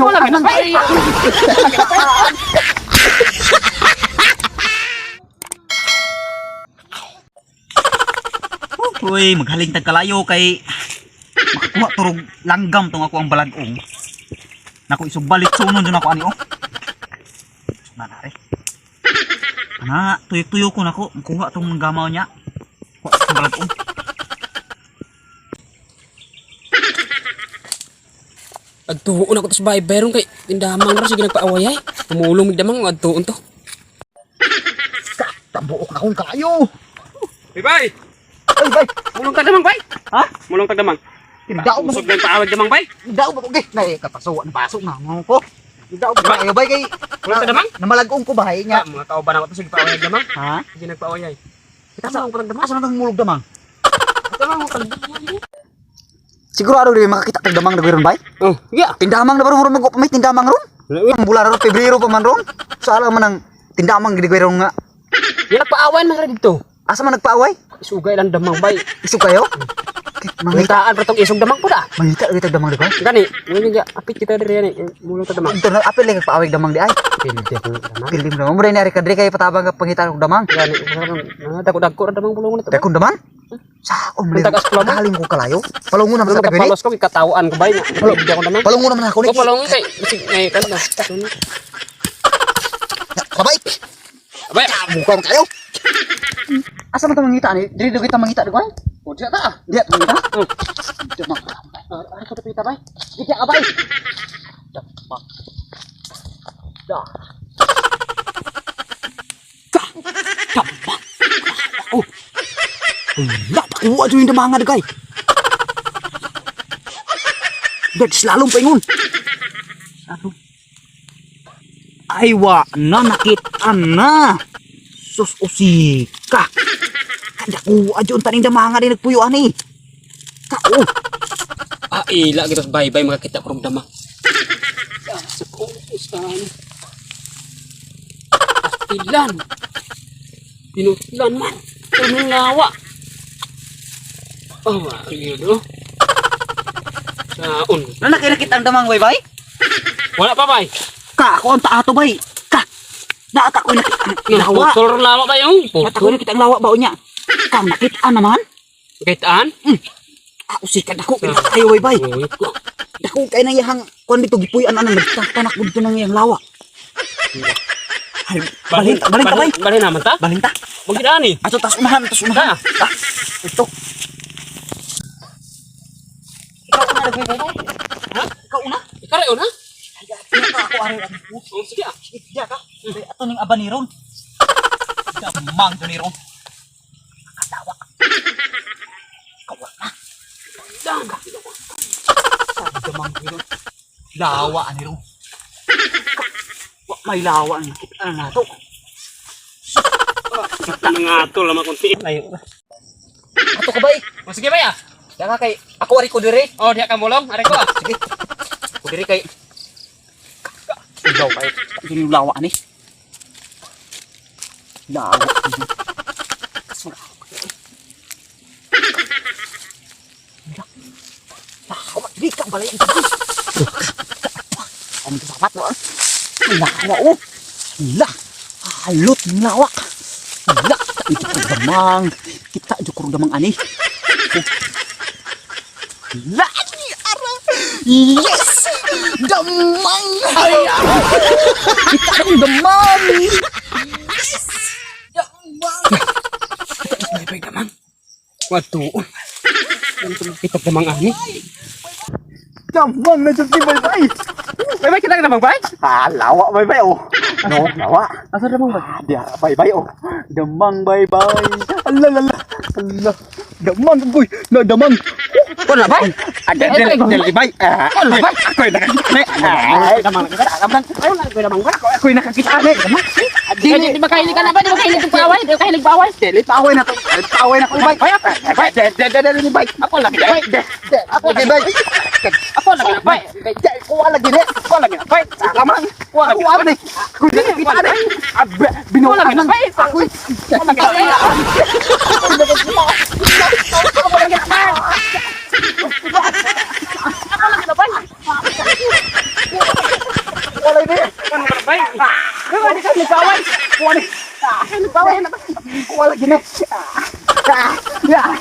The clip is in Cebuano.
lagi na, bay. Uy, maghaling tag kalayo kay makakuha turog langgam tong ako ang balagong. Nako isugbalit sunon jud ako ani oh. Manare. Ana, tuyo-tuyo ko nako, kuha tong gamaw niya. Kuha tong balagong. Adtuon ako tas bay bayron kay tindamang ra sige nagpaaway ay. Tumulong mig damang adtuon to. Tabuok na akong kayo. Bay bay. Ay, bay. Mulong tag damang bay. Ha? Mulong tag damang. Daog mo. Usog lang paaway damang bay. Daog mo okay. Nay, kapaso ang baso nga mo ko. Daog mo kayo bay kay Mulong tag damang. Namalagong ko bahay Ya, niya. mga kauban ako to sige paaway damang. Ha? Sige nagpaaway ay. Kita mo ang damang. Asa na tong mulog damang? Damang mo tag. Sigurado dili makakita tag damang dagwiron bay. Oh, iya. Tindamang na ba ron mag may tindamang ron? Ang bulan ron Pebrero pa man ron. Sa alam man ang tindamang gid ron nga. Ya nagpaaway man ra dito. Asa man nagpaaway? Isugay lang damang bay. Isog kayo? Okay, mangita. Mangitaan ra tong isog damang pud ah. Mangita gid tag damang di ba? Gani, ngani ya apit kita diri ani. Mulong tag damang. Ito na apil lang nagpaaway damang di ay. Pilde ko damang. Pilim damang mo ni ari kadri kay patabang ka pangita og damang. Gani, dako-dako ra damang bulungon na to. Dakon damang? Saon man. Ang tagas pala mo. Galing ko kalayo. Palungon naman Ano sa tagili. kapalos ko katawaan ko bay. Pilde ako damang. Palungon naman ako ni. Ko palungon kay bisig ngay kan na. Kabay. Bay. Bukang kayo. Asa man ta mangita ni? Diri do kita mangita di ko ay. Oh, diya ta. Diya ta mangita. Oh. Damang. Ari ko pita bay. Diya ka bay. Damang. Da. Ka. Damang. Oh. Wala, pakuha dyan yung damanga dagay. Dad, slalom pa ingon. Slalom. Ay, wa na, nakita na. Sus, usika. Kada kuha dyan, taning damanga din nagpuyo ani. Ka, oh. Ah, ila kita bay bay makakita ko dama. Sa ko saan. Pastilan. Pinutlan man. Anong lawa? Oh, ayun oh. Saon. Na nakita ang damang, bay, bay? Wala pa bay. Ka, ako ang taato, bay. Ka, naata ko nakita ang lawa. Putol lawa ba yung? Mata ko nakita ang lawa ba niya? Ka, nakita naman. Kitaan? Ah, usikan ako. Kayo, bay, bay. Uy, ko. Dako kay na iyang kuan dito gipuy-an anang nagtatanak dito nang iyang lawa. Ay, balhin ta, balhin ta, bay. Balhin naman ta? Balhin ta. Magkidaan eh. Ato tas unahan, tas unahan. Ah, ito. Ikaw una lagi, bay. Ha? Ikaw una. Ikaw rin, ha? Ay, ako ari ang Oh, sige ah. Diya ka. Ay, ato ning abaniron. Damang to ni ron. Katawa. Kawa na. Dang. Sabi damang ni ron. Lawa ani ron. Wa may lawa ang nakita na nato. Mga atol naman kunti. Layo. Ato ka bay. Oh, sige bay ah. Diya ka kay ako ari ko dire. Oh, diha ka mulong. Ari ko ah. Sige. Ko dire kay Ilaw kayo. Hindi yung lawa ani. Lawa. Lawa. Di ka balay ang gabi. Ang sapat mo. Lawa oh. La. Halot ng lawa. La. Ito ko damang. Kita ko damang ani. La. Ara. Yes! Damang! Ay! Kita akong damang! Yes! Damang! Bay bay damang. Watuon. Ganito makita damang ani. Damang na dyan si Baybay! Bay bay kita damang bay. Ah, lawa Baybay oh! No, lawa. Asa damang bay? Ah, diara Baybay oh! Damang Baybay! Ala, ala, ala! Damang, boy! Na, damang! Wala bay. Ada, dali, dali, bay! Ah, Wala, bay. Ako'y nakakita! Ay, Damang na kita. Damang. Ay, wala ko damang bay. ako'y nakakita! Damang! Di di ba kahilig ka na ba? Di ba kahilig paaway? Di ba kahilig paaway? Dili, paaway na to. Paaway na ko, bay. Bay, de, de, de, de, bay. Ako lagi Bay, bay. de, de, Ako de, lagi bay. Ako lagi na bay. De, kuha lagi ni. Ako lagi na bay. Lamang. Kuha lagi. Kuha ni. Ako di kita ni. Abe, binuha Kuha lagi na nang. bay. Ako. Ako lagi na bay. Ako lagi na bay. Ako lagi na bay. Bay. Kuha ni ka nagpaway. Kuha ni. Ah, nagpaway na ba? Kuha lagi na. Ah. Ah. Ah.